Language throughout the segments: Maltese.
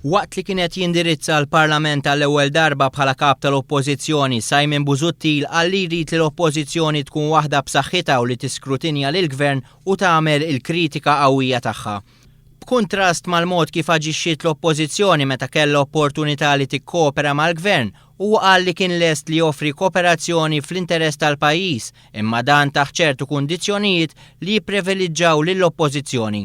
Waqt li kien qed jindirizza l-Parlament għall-ewwel darba bħala Kap tal-Oppożizzjoni, Simon Busuttil qal li jrid li l-Oppożizzjoni tkun waħda b'saħħitha u li tiskrutinja lill-Gvern u tagħmel il-kritika qawwija tagħha. B'kuntrast mal-mod kif aġixxiet l-Oppożizzjoni meta kellha opportunità li tikkopera mal-Gvern, huwa qal li kien lest li joffri koperazzjoni fl-interess tal-pajjiż, imma dan taħt ċertu kundizzjonijiet li jippreviliġġaw lill-Oppożizzjoni.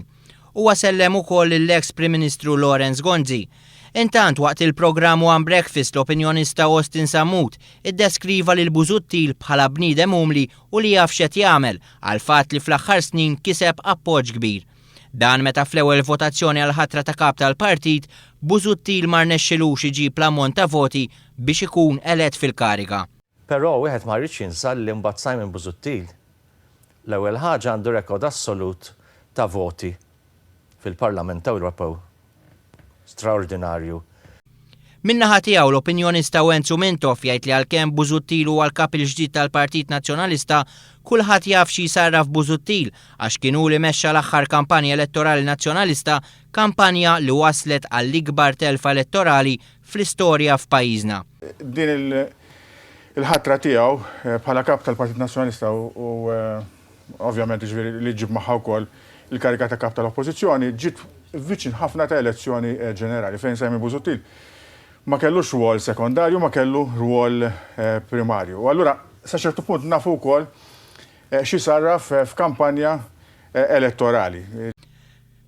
Huwa sellem ukoll lill-eks Prim Ministru Lawrence Gonzi. Intant, waqt il-programm One Breakfast l-opinjonista Austin Sammut iddeskriva lil Busuttil bħala bniedem umli u li jaf x'qed jagħmel għall-fatt li fl-aħħar snin kiseb appoġġ kbir. Dan meta fl-ewwel votazzjoni għall-ħatra ta' kap tal-partit, Busuttil ma rnexxilux iġib l-ammont ta' voti biex ikun elett fil-kariga. Però wieħed ma jridx jinsa li mbagħad Simon Busuttil L-ewwel ħaġa għandu rekord assolut ta' voti fil-Parlament Ewropew straordinarju. Min-naħa tiegħu l-opinjonista Wenzu Mintoff jgħid li għalkemm Busuttil huwa l-kap il-ġdid tal-Partit Nazzjonalista, kulħadd jaf xi jsarraf Busuttil għax kien hu li mexxa l-aħħar kampanja elettorali Nazzjonalista, kampanja li wasslet għall-ikbar telfa elettorali fl-istorja f'pajjiżna. Din il-ħatra tiegħu bħala Kap tal-Partit Nazzjonalista u ovvjament jiġifieri li ġġib magħha wkoll il-kariga ta' Kap tal-Oppożizzjoni ġiet viċin ħafna ta' elezzjoni ġenerali fejn Simon Busuttil ma kellux rwol sekondarju ma kellu rwol primarju. U allura sa ċertu punt nafu wkoll x'isarraf f'kampanja elettorali.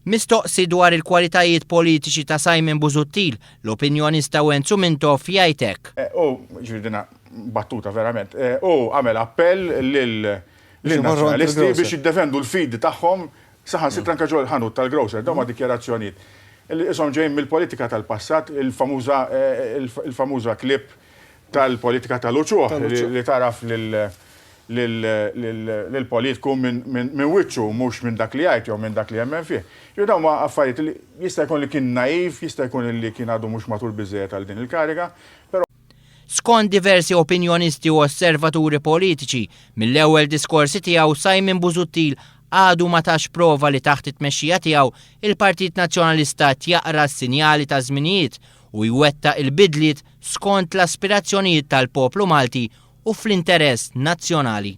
Mistoqsi dwar il-kwalitajiet politiċi ta' Simon Busuttil, l-opinjonista Wenzu Mintoff jgħid hekk. Hu, jiġifieri din battuta verament, hu għamel appell lin-Nazzjonalisti biex jiddefendu l-fidi tagħhom saħansitra anke ġol-ħanut tal-grocer. Dawn huma dikjarazzjonijiet li qishom ġejjin mill-politika tal-passat, il-famuża il-famuża clip tal-politika tal-uċuħ li tagħraf lill-politku minn wiċċu mhux minn dak li jgħid jew minn dak li jemmen fih. Jiġifieri dawn huma affarijiet li jista' jkun li kien naiv, jista' jkun li kien għadu mhux matur biżżejjed għal din il-kariga, però. Skont diversi opinjonisti u osservaturi politiċi, mill-ewwel diskorsi tiegħu Simon Busuttil għadu ma tax prova li taħt it-tmexxija tiegħu il-Partit Nazzjonalista qed jaqra s-sinjali taż-żminijiet u jwettaq il-bidliet skont l-aspirazzjonijiet tal-poplu Malti u fl-interess nazzjonali.